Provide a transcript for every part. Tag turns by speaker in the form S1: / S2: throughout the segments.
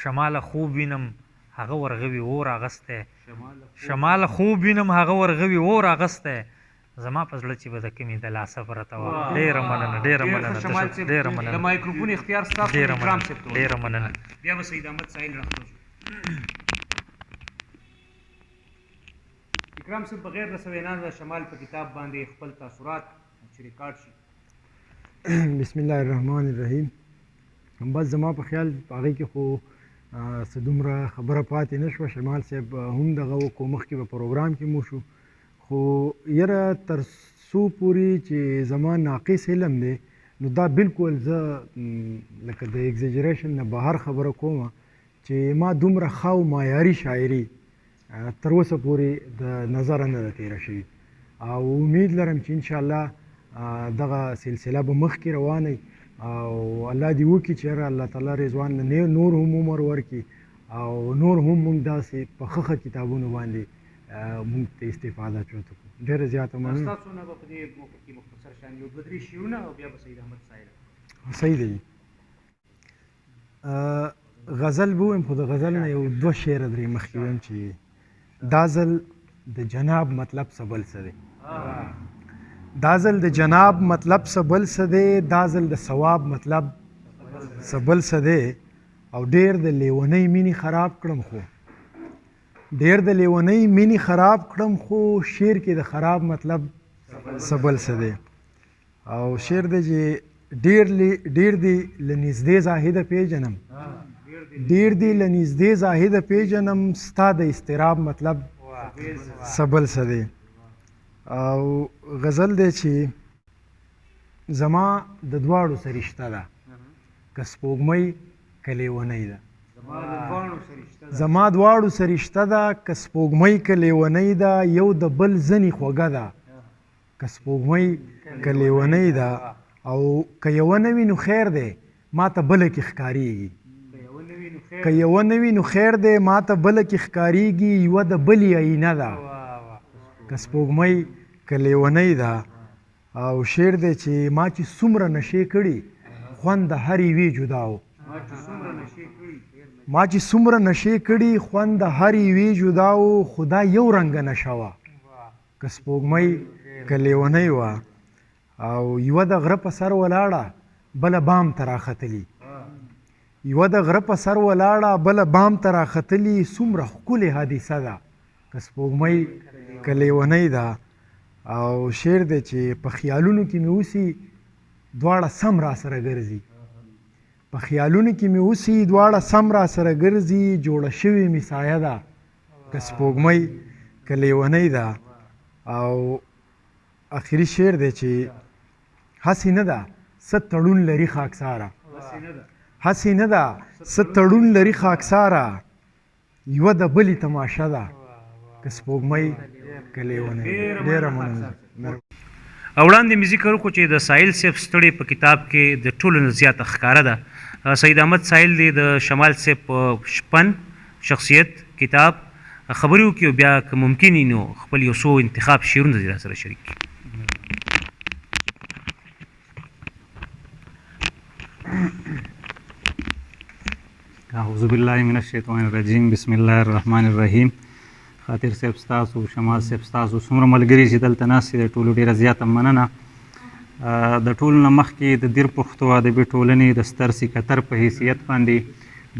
S1: شماله خوب وینم هغه ورغوي اور اغستی، شماله خوب وینم هغه ورغوي اور اغستی، زما په زړه چې به د کومې دلاسه پرته وه. ډېره مننه، ډېره مننه، ډېره مننه.
S2: د مایکروفون اختیار ستاسو،
S1: ډېره
S2: اکرام
S1: مننه،
S2: صاحب ته.
S1: ډېره مننه.
S2: بیا به سید احمد ساحل راخلاص. اکرام صاحب، بغیر د څه وینا د شمال په کتاب باندې خپل تاثرات چې ریکارډ شي.
S3: بسم الله الرحمن الرحیم. بس زما په خیال په هغې کې خو څه دومره خبره پاتې نه شوه. شمال صاحب هم دغه وکړو، مخکې به پروګرام کې مو شو، خو یره تر څو پورې چې زما ناقص علم دی، نو دا بالکل زه لکه د اگزیجریشن نه بهر خبره کوم چې ما دومره ښه او معیاري شاعري تر اوسه پورې د نظره نه ده تېره شوې، او امید لرم چې انشاءالله دغه سلسله به مخکې روانه وي، او الله دې وکړي چې یاره الله تعالی رضوان له نور هم عمر ورکړي او نور هم موږ داسې په ښه ښه کتابونو باندې موږ ته استفاده چوته کړو. ډېره زیاته مننه.
S2: ستاسو نه به په دې موقع کې مختصر شان یو دوه درې شعرونه او بیا به سید احمد ساحل.
S3: صحیح دی. غزل به ووایم، خو د غزل نه یو دوه شعره درې مخکې وایم چې دا ځل د جناب مطلب څه بل څه دی، دا ځل د جناب مطلب څه بل څه دی، دا ځل د ثواب مطلب څه بل څه دی، او ډېر د لیونۍ مینې خراب کړم، خو ډېر د لیونۍ مینې خراب کړم، خو شعر کې د خراب مطلب څه بل څه دی. او شعر دی چې ډېر ډېر دی له نږدې زاهده پېژنم، ډېر دی له نږدې زاهده پېژنم، ستا د اضطراب مطلب څه بل څه دی. او غزل دی چې زما د دواړو سره رشته ده، که سپوږمۍ که لیونۍ ده، زما دواړو سره رشته ده، که سپوږمۍ که لیونۍ ده، یو د بل ځنې خوږه ده، که سپوږمۍ که لیونۍ ده، او که یوه نه وي نو خیر دی ما ته بله کې ښکارېږي، که یوه نه وي نو خیر دی ما ته بله کې ښکارېږي، یوه د بلې آیینه ده، که سپوږمۍ که لیونۍ ده. او شعر دی چې ما چې څومره نشې کړي خوند د هر یوې جدا و، ما چې څومره نشې کړي خوند د هر یوې جدا و، خو دا یو رنګه نشه وه، که سپوږمۍ که لیونۍ وه. او یوه د غره په سر ولاړه بله بام ته راختلي، یوه د غره په سر ولاړه بله بام ته راختلي، څومره ښکلې حادثه ده، که سپوږمۍ که لیونۍ ده. او شعر دی چې په خیالونو کې مې اوسي دواړه سم را سره ګرځي، په خیالونو کې مې اوسي دواړه سم را سره ګرځي، جوړه شوې مې سایه ده، که سپوږمۍ که لیونۍ ده. او اخري شعر دی چې هسې نه ده څه تړون لري خاکساره، هسې نه ده څه تړون لري خاکساره، یوه د بلې تماشه ده، که سپوږمۍ که لیونۍ. ډېره مننه.
S2: او وړاندې مې ذکر وکړو چې د ساحل صاحب ستړې په کتاب کې د ټولو نه زیاته ښکاره ده. سید احمد ساحل دی د شمال صاحب په شپن شخصیت کتاب خبرې وکړي، او بیا که ممکن وي نو خپل یو څو انتخاب شعرونه دې راسره شریک کړي.
S4: اعوذ بالله من الشیطان الرجیم، بسم الله الرحمن الرحیم. خاطر صاحب ستاسو، شمال صاحب ستاسو، څومره ملګري چې دلته ناست دي، ټولو ډېره زیاته مننه. د ټولو نه مخکې د دیر پښتو ادبي ټولنې د ستر سکتر په حیثیت باندې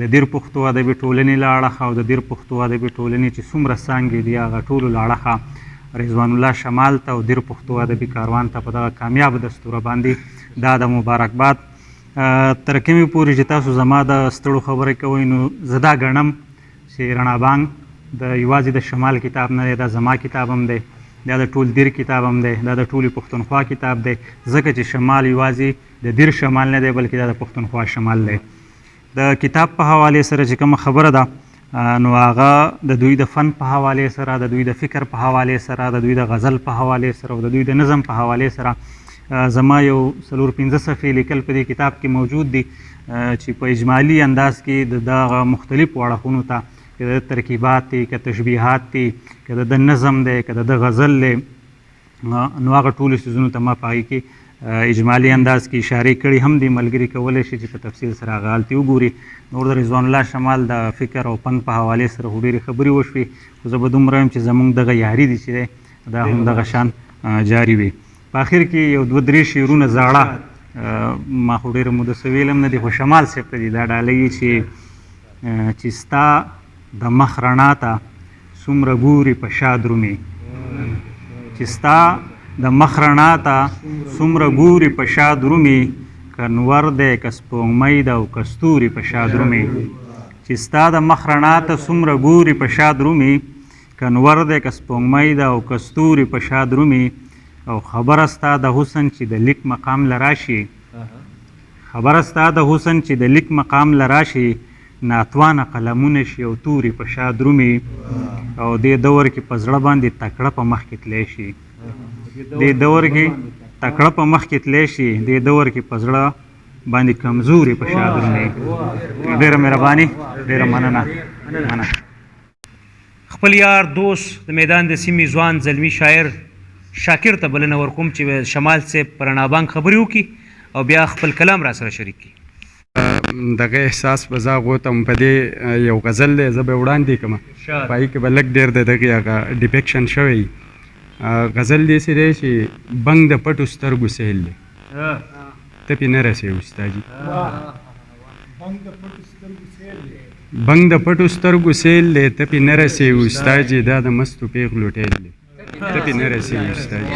S4: د دیر پښتو ادبي ټولنې له اړخه او د دیر پښتو ادبي ټولنې چې څومره څانګې دي هغه ټولو له اړخه رضوان الله شمال ته او دیر پښتو ادبي کاروان ته په دغه کامیاب دستوره باندې دا د مبارکباد. تر کومې پورې چې تاسو زما د ستړو خبرې کوئ، نو زه دا ګڼم چې رڼا بانګ د یوازې د شمال کتاب نه دی، دا زما کتاب هم دی، دا د ټول دیر کتاب هم دی، دا د ټولې پښتونخوا کتاب دی، ځکه چې شمال یوازې د دیر شمال نه دی بلکې دا د پښتونخوا شمال دی. د کتاب په حوالې سره چې کومه خبره ده، نو هغه د دوی د فن په حوالې سره، د دوی د فکر په حوالې سره، د دوی د غزل په حوالې سره او د دوی د نظم په حوالې سره زما یو 4-5 صفحې لیکل په دې کتاب کې موجود دي، چې په اجمالي انداز کې د دغه مختلفو اړخونو ته، که د ترکیبات دي، که تشبیهات دي، که د ده نظم دی، که د ده غزل دی، نو هغه ټولو څیزونو ته ما په هغې کې اجمالي انداز کې اشارې کړي هم دي، ملګري کولی شي چې په تفصیل سره هغه هلته وګوري. نور د رضوان الله شمال د فکر او پند په حوالې سره خو ډېرې خبرې وشوې، خو زه به دومره وایم چې زمونږ دغه یاري دي چې دی دا هم دغه شان جاري وي. په اخر کې یو دوه درې شعرونه زاړه، ما خو ډېره موده څه ویل هم نه دي، خو شمال صاحب ته دي دا ډالۍ چې ستا د مخ رڼا ته څومره ګوري په شا درومي، چې ستا د مخ رڼا ته څومره ګوري په شا درومي، که نور دی که سپوږمۍ ده او که ستوري په شا درومي، چې ستا د مخ رڼا ته څومره ګوري په شا درومي، که نور دی که سپوږمۍ ده او که ستوري په شا درومي، او خبره ستا د حسن چې د لیک مقام له راشي، خبره ستا د حسن چې د لیک مقام له راشي، ناتوانه قلمونه شي او توري په شا درومي، او دې دور کې په زړه باندې تکړه په مخ کې تلی شي، دې دور کې تکړه په مخ کې تلی شي، دې دور کې په زړه باندې کمزوري په شا درومي. ډېره مهرباني، ډېره مننه. مننه.
S2: خپل یار دوست د میدان د سیمې ځوان زلمی شاعر شاکر ته بلنه ورکوم چې شمال صاحب پر رڼا بانک خبرې وکړي او بیا خپل کلام را سره شریک کړي.
S5: دغه احساس به زه هغو ته هم په دې یو غزل دی، زه به یې وړاندې کړم، په هغې کې به لږ ډېر د دغې هغه ډیپکشن شوی وي. غزل داسې دی چې بنګ د پټو سترګو سیل دی، ته پې نه رسې استادي. بنګ د پټو سترګو سیل دی، ته پې نه رسې استادي، دا د مستو پیغلو ټیل دی، ته پې نه رسې استادي.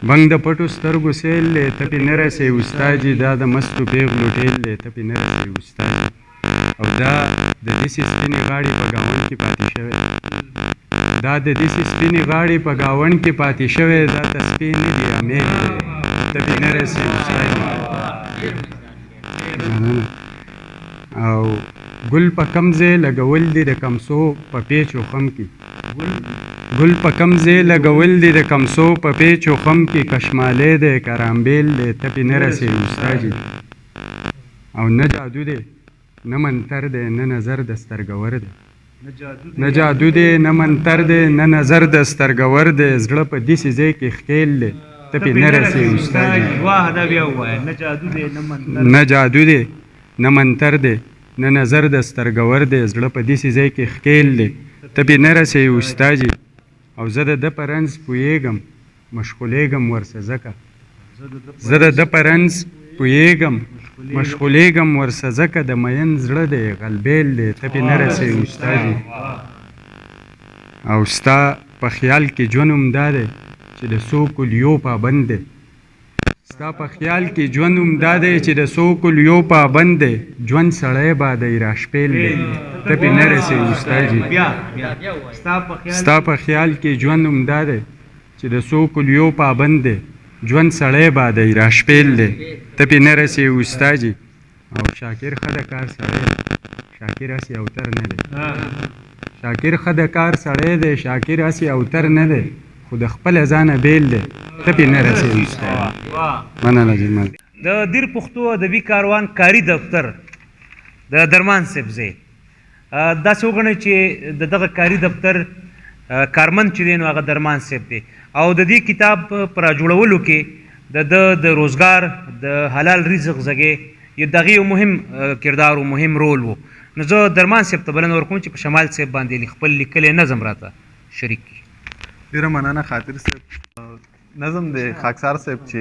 S5: بنګ د پټو سترګو سیل دی، ته پې نه رسې استادي، دا د مستو پیغلو ټیل دی، ته پې نه رسې استادي. او دا د داسې سپینې غاړې په ګاونډ کې پاتې شوی، دا د داسې سپینې غاړې په ګاونډ کې پاتې شوی، دا تسپې نه دي امیل دی، ته پې نه رسې استادي. مننه. او ګل په کم ځای لګول دي د کمسو په پیچو خم کې، ګل په کم ځای لګول دي د کمسو په پیچو خم کې، کشمالی دی کرامبیل دی، ته پې نه رسې استادي. او نه جادو دی نه منتر دی، نه نظر د سترګور دی، نه جادو دی نه منتر دی، نه نظر د سترګور دی، زړه په داسې ځای کې ښکیل دی، ته پې نه رسې استادي. نه جادو دی نه منتر دی، نه نظر د سترګور دی، زړه په داسې ځای کې ښکیل دی، ته پې نه رسې استادي. او زه د ده په رنځ پوهېږم مشغولېږم ورسه ځکه، زه د ده په رنځ پوهېږم مشغولېږم ورسه ځکه، د میین زړه دی غلبیل دی، ته پې نه رسې استادي. او ستا په خیال کې ژوند هم دا دی چې د څو کلیو پابند دی، ستا په خیال کې ژوند هم دا دی چې د څو کلیو پابند دی، ژوند سړی بادی راشپیل دی، ته پې نه رسې استادي. ستا په خیال کې ژوند هم دا دی چې د څو کلیو پابند دی، ژوند سړی بادی راشپیل دی، ته پې نه رسې استادي. او شاکر ښه د کار سړی دی، شاکر هسې اوتر نه دی، شاکر ښه د کار سړی دی، شاکر هسې اوتر نه دی، خو د خپله ځانه بېل دی، ته پې نه رسې استاد. مننه جی، مننه.
S2: د دیر پښتو ادبي کاروان کاري دفتر د درمان صاحب زی داسې وګڼئ چې د دغه کاري دفتر کارمند چې دی نو هغه درمان صاحب دی، او د دې کتاب په راجوړولو کې د ده د روزګار د حلال رزق ځګې یو دغه یو مهم کردار او مهم رول و. نو زه درمان صاحب ته بلنه ورکوم چې په شمال صاحب باندې خپل لیکلی نظم راته شریک کړي.
S6: ډېره مننه خاطر صاحب. نظم دی خاکسار صاحب چې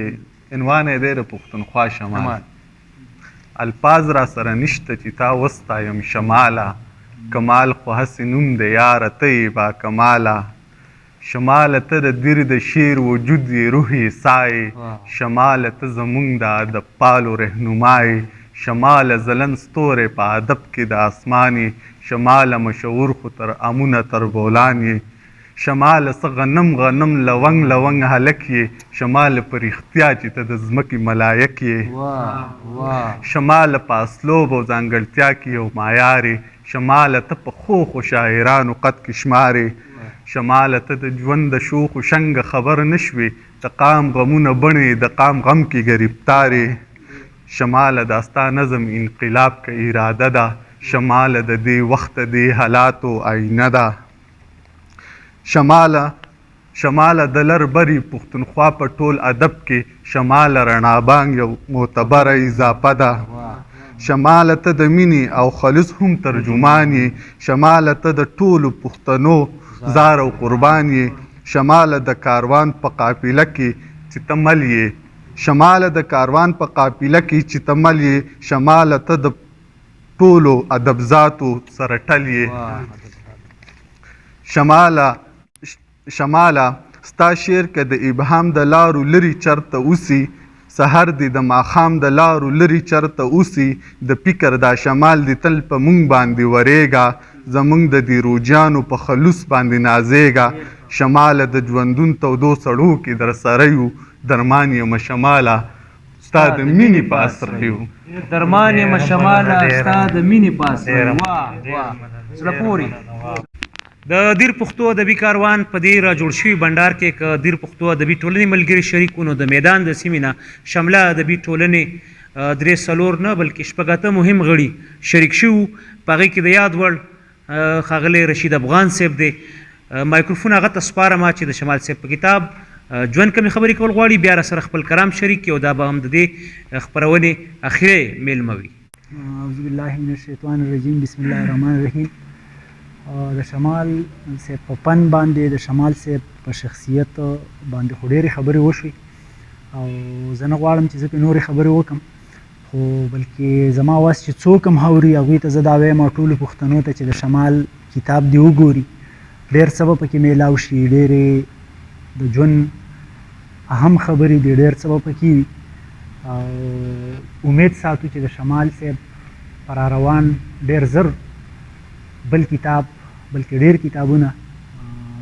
S6: عنوان یې دی د پښتونخوا شمال. الفاظ را سره نشته چې تا وستایم شماله، کمال خو هسې نوم دی یاره ته یې با کماله. شماله ته د دیر د شعر وجود یې روح یې سا یې، شماله ته زمونږ د ادب پالو رهنما یې، شماله ځلند ستوری په ادب کې د اسمان یې، شماله مشهور خو تر امونه تر بولان یې، شماله څه غنم غنم لونګ لونګ هلک یې، شماله په رښتیا چې ته د ځمکې ملایک یې، شماله په اسلوب او ځانګړتیا کې یو معیار یې، شماله ته په ښو ښو شاعرانو قد کې شمار یې، شماله ته د ژوند د شوخو شنګه خبر نه شوې، د قام غمونه بڼې د قام غم کې ګرفتار یې، شماله دا ستا نظم انقلاب که اراده ده، شماله د دې وخت د دې حالاتو آینه ده، شماله شماله د لر بري پښتونخوا په ټول ادب کې شماله رڼابانګ یو معتبره اضافه ده. شماله ته د مینې او خلوص هم ترجمان یې، شماله ته د ټولو پښتنو ځار او قربان یې، شماله د کاروان په قافله کې چې ته مل یې، شماله د کاروان په قافله کې چې ته مل یې، شماله ته د ټولو ادبذاتو سره ټل یې. شماله شماله ستا شعر که د ابهام د لارو لرې چرته اوسي، سحر دې د ماښام د لارو لرې چرته اوسي، د فکر دا شمال دې تل په مونږ باندې ورېږه، زمونږ د دې روجانو په خلوص باندې نازېږه، شماله د ژوندون تودو سړو کې درسره یو، درمان یمه شماله ستا د مینې په اسره یو.
S2: درمان یمه شماله ستا د مینې په اسره یو. واه واه زړه پورې. د دیر پښتو ادبي کاروان په دې را جوړ شوي بنډار کې که دیر پښتو ادبي ټولنې ملګري شریک وو، نو د میدان د سیمې نه شمله ادبي ټولنې درې څلور نه بلکې شپږ اته مهم غړي شریک شوي وو. په هغې کې د یاد وړ ښاغلی رشید افغان صاحب دی. مایکروفون هغه ته سپارم چې د شمال صاحب په کتاب ژوند کمې خبرې کول غواړي، بیا راسره خپل کلام شریک کړي او دا به هم د دې خپرونې اخري میلمه وي.
S7: اعوذ بالله من الشیطان الرجیم، بسم الله الرحمن الرحیم. د شمال صاحب په پن باندې، د شمال صاحب په شخصیت باندې خو ډېرې خبرې وشوې او زه نه غواړم چې زه پرې نورې خبرې وکړم، خو بلکې زما وس چې څوک هم اوري هغوی ته زه دا وایم او ټولو پښتنو ته چې د شمال کتاب دې وګوري، ډېر څه به پکې میلاو شي، ډېرې د ژوند اهم خبرې دي، ډېر څه به پکې وي او امید ساتو چې د شمال صاحب په را روان ډېر زر بل کتاب بلکې ډېر کتابونه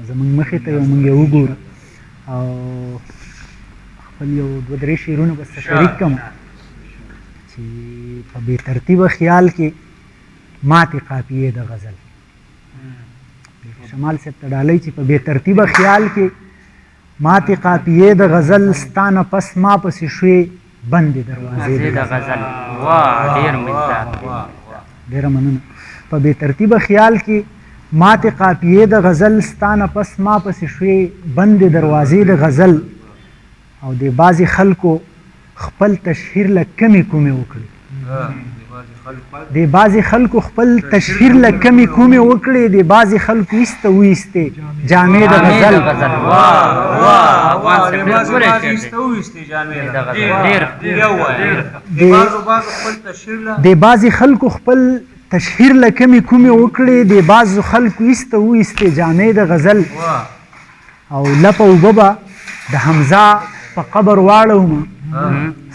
S7: زمونږ مخې ته یو مونږ یې وګورو او خپل یو دوه درې شعرونه به سره شریک کړم چې په بې ترتیبه خیال کې ماتې قافیې د غزل شمال صاحب ته ډالۍ چې په بې ترتیبه خیال کې ماتې قافیې د غزل ستا نه پس ما پسې شوې بندې دروازې د
S8: غزل. واه ډېر مزدار.
S7: ډېره مننه. په بې ترتیبه خیال کې ماتې قافیې د غزل ستا نه پس ما پسې شوې بندې دروازې د غزل او د بعضې خلکو خپل تشهیر له کمې کومې وکړي. د بعضې خلکو خپل تشهیر له کمې کومې وکړي، د بعضې خلکو ایسته وایستې جامې د غزل. د بعضې خلکو خپل تشهیر له کمې کومې وکړي، د بعضو خلکو ایسته وایستې جامې د غزل او لپه اوبه به د حمزه په قبر واړوم.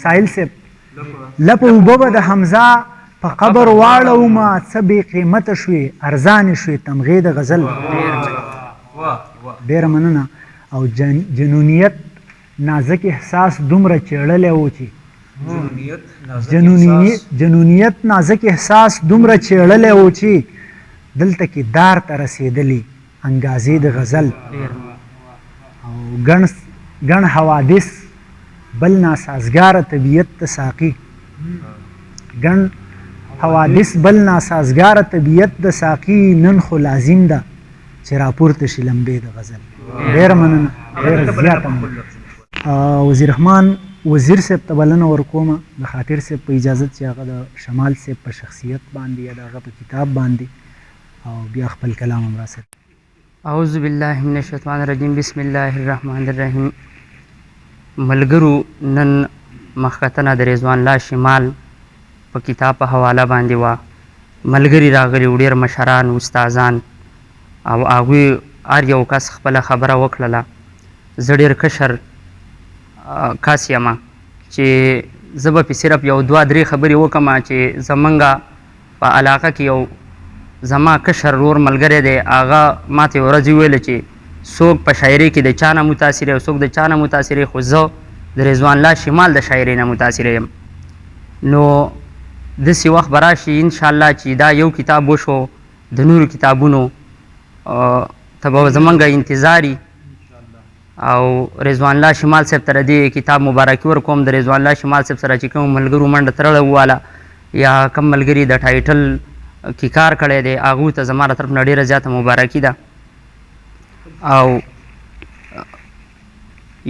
S7: ساحل صاحب لپه اوبه به د حمزه په قبر واړوم، څه بې قیمته شوې ارزانې شوې تمغې د غزل. ډېره مننه. او جنونیت نازک احساس دومره چېړلی و چې جنونیت نازک احساس دومره چېړلی و چې دلته کې دار ته رسېدلې انګازې د غزل او ګڼ ګڼ حوادث بل ناسازګاره طبیعت ته ساقي، ګڼ حوادث بل ناسازګاره طبیعت د ساقي، نن خو لازم ده چې راپورته شي لمبې د غزل. ډېره مننه، ډېره زیاته مننه. وزیر رحمان وزیر صاحب ته بلنه ورکوم د خاطر صاحب په اجازت چې هغه د شمال صاحب په شخصیت باندې یا د هغه په کتاب باندې او بیا خپل کلام هم راسره.
S8: اعوذ بالله من الشیطان الرجیم، بسم الله الرحمن الرحیم. ملګرو نن مخکتنه د رضوان الله شمال په کتاب په حواله باندې وه. ملګري راغلي وو، ډېر مشران، استادان او هغوی هر یو کس خپله خبره وکړله. زه ډېر کشر کس یم چې زه به پې صرف یو دوه درې خبرې وکړم چې زمونږ په علاقه کې یو زما کشر ورور ملګری دی، هغه ماته یوه ورځ وویل چې څوک په شاعرۍ کې د چا نه متاثر او څوک د چا نه متاثر، خو زه د رضوان الله شمال د شاعرۍ نه متاثر یم. نو داسې وخت به راشي انشاءالله چې دا یو کتاب وشو، د نورو کتابونو ته به زمونږ انتظار وي. او رضوان الله شمال صاحب ته د دې کتاب مبارکي ورکوم. د رضوان الله شمال صاحب سره چې کوم ملګرو منډه ترړه وواله یا کوم ملګري د ټایټل کې کار کړی دی، هغوی ته زما له طرف نه ډېره زیاته مبارکي ده. او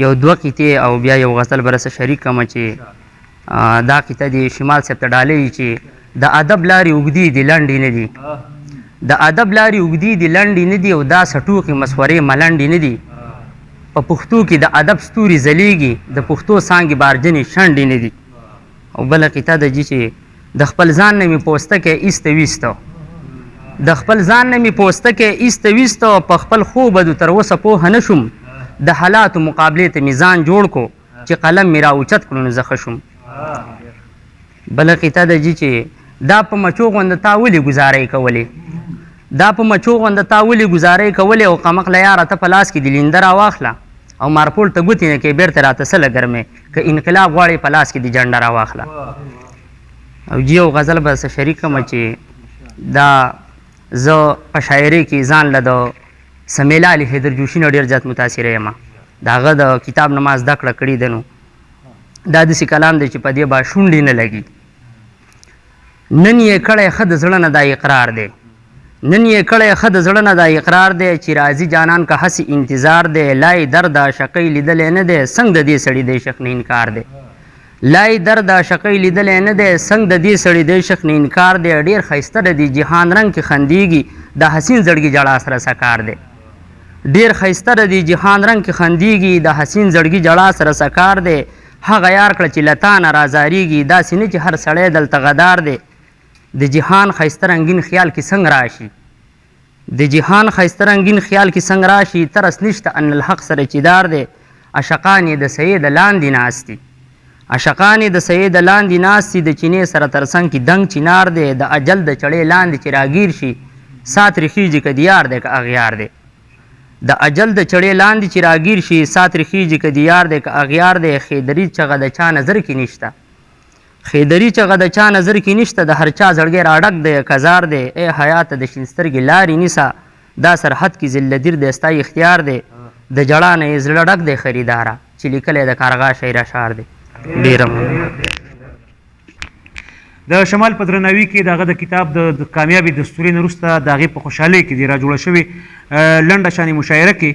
S8: یو دوه قطعې او بیا یو غزل به راسره شریک کړم چې دا قطعه دې شمال صاحب ته ډالۍ وي چې د ادب لارې اوږدې دي لنډې نه دي، د ادب لارې اوږدې دي لنډې نه دي او دا څه ټوقې مسورې ملنډې نه دي. په پښتو کې د ادب ستوري ځلېږي، د پښتو څانګې بارجنې شنډې نه دي. او بله قطعه ده جي چې د خپل ځان نه مې پوستکی ایسته ویسته، د خپل ځان نه مې پوستکی ایسته ویسته، په خپل ښو بدو تر اوسه پوه نه شوم، د حالاتو مقابلې ته مې ځان جوړ کو، چې قلم مې را اوچت کړو نو زه ښه شوم. بله قطعه ده جي چې دا په مچو غونده تا ولې ګزارې کولې، دا په مچو غونده تا ولې ګزارې کولې، او قمقله یاره ته په لاس کې د لینده راواخله او مارپول ته ګوتې نه کې بېرته راته څه له ګرمې، که انقلاب غواړې په لاس کې د جنډه راواخله. او جي یو غزل به څه شریک کړم چې دا زه په شاعرۍ کې ځان له د سمیلا علي حیدر جوشي نه ډېر زیات متاثره یم، د هغه د کتاب نه ما زده کړه کړې ده، نو دا داسې کلام دی چې په دې به شونډې نه لګي. نن یې کړی ښه د زړه نه دا اقرار دی، نن یې کړی ښه د زړه نه دا اقرار دی، چې راځي جانان که هسې انتظار دی، لا یې درد عاشقۍ لیدلی نه دی، څنګه د دې سړي د عشق نه انکار دی، لا یې درد عاشقۍ لیدلی نه دی، څنګه د دې سړي د عشق نه انکار دی، ډېر ښایسته د دې جهان رنګ کې خندېږي، د حسین زړګي ژړا سره سکار دی، ډېر ښایسته د دې جهان رنګ کې خندېږي، د حسین زړګي ژړا سره سکار دی، هغه یار کړه چې له تا نه رازارېږي، داسې نه چې هر سړی دلته غدار دی، د جهان ښایسته رنګین خیال کې څنګه راشي، د جهان ښایسته رنګین خیال کې څنګه راشي، ترس نشته ان الحق سره چې دار دی، عاشقان یې د سیې د لاندې ناست دي، عاشقان یې د سیې د لاندې ناست دي، د چینې سره تر څنګ کې دنګ چینار دی، د اجل د چړې لاندې چې راګیر شي، سا ترې خیژي که دیار دی که اغیار دی، د اجل د چړې لاندې چې راګیر شي، سا ترې خیژي که دیار دی که اغیار دی، خیدري چغه د چا نظر کې نشته، خیدري چغه د چا نظر کې نشته، د هر چا زړګی راډک دی کزار دی، ای حیاته د شین سترګې لارې نیسه، دا سرحد کې ذله دیر دی ستا اختیار دی، د ژړا نه یې زړه ډک دی خریداره، چې لیکلی د کارغا شاعر اشعار دی. ډېره مننه.
S2: د شمال په درناوي کې د هغه د کتاب د کامیابې دستورې نه وروسته د هغې په خوشحالۍ کې د را جوړه شوې لنډه شانې مشاعره کې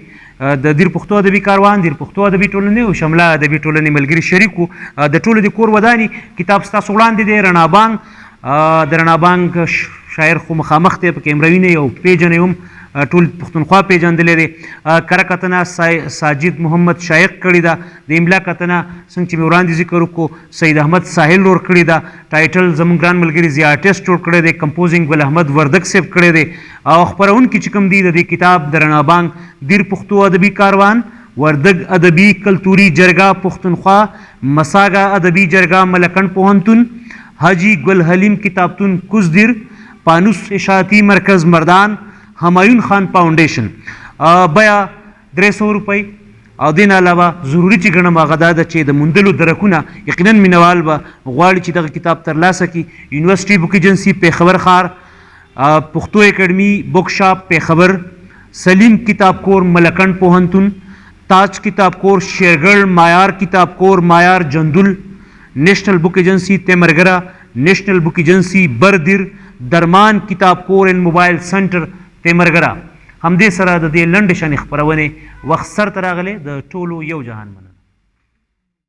S2: د دیر پښتو ادبي کاروان، دیر پښتو ادبي ټولنې او شمله ادبي ټولنې ملګري شریک وو. د ټولو د کور وداني کتاب ستاسو وړاندې دی، رڼا بانګ. د رڼا بانګ شاعر خو مخامخ دی، په کیمره وینئ او پیژنئ هم، ټول پښتونخوا پیژندلی دی. کره کتنه ساجد محمد شایق کړې ده. د املا کتنه څنګه چې مې وړاندې ذکر وکړو سید احمد ساحل ورور کړې ده. ټایټل زموږ ګران ملګري ضیا آرټسټ جوړ کړی دی. کمپوزینګ ګل احمد وردک صاحب کړی دی. او خپرونکي چې کوم دي د دې کتاب د رڼا بانګ دیر پښتو ادبي کاروان، وردګ ادبي کلتوري جرګه پښتونخوا، مساګه ادبي جرګه ملکنډ پوهنتون، حاجي ګل حلیم کتابتون کوز دیر، پانوس اشاعتي مرکز مردان، همایون خان فاونډیشن. بیه 300 روپۍ. او دې نه علاوه ضروري چې ګڼم هغه دا ده چې د موندلو درکونه یقینا مینوال به غواړي چې دغه کتاب ترلاسه کړي. یونیورسټي بوک ایجنسي پېښور ښار، پښتو اکیډمي بوک شاپ پېښور، سلیم کتاب کور ملکنډ پوهنتون، تاج کتاب کور شیرګړ، معیار کتاب کور معیار جندول، نیشنل بوک ایجنسي تیمرګره، نیشنل بوک ایجنسي بردیر، درمان کتاب کور اینډ موبایل سنټر تیمرګره. همدې سره د دې لنډې شانې خپرونې وخت سر ته راغلی. د ټولو یو جهان مننه.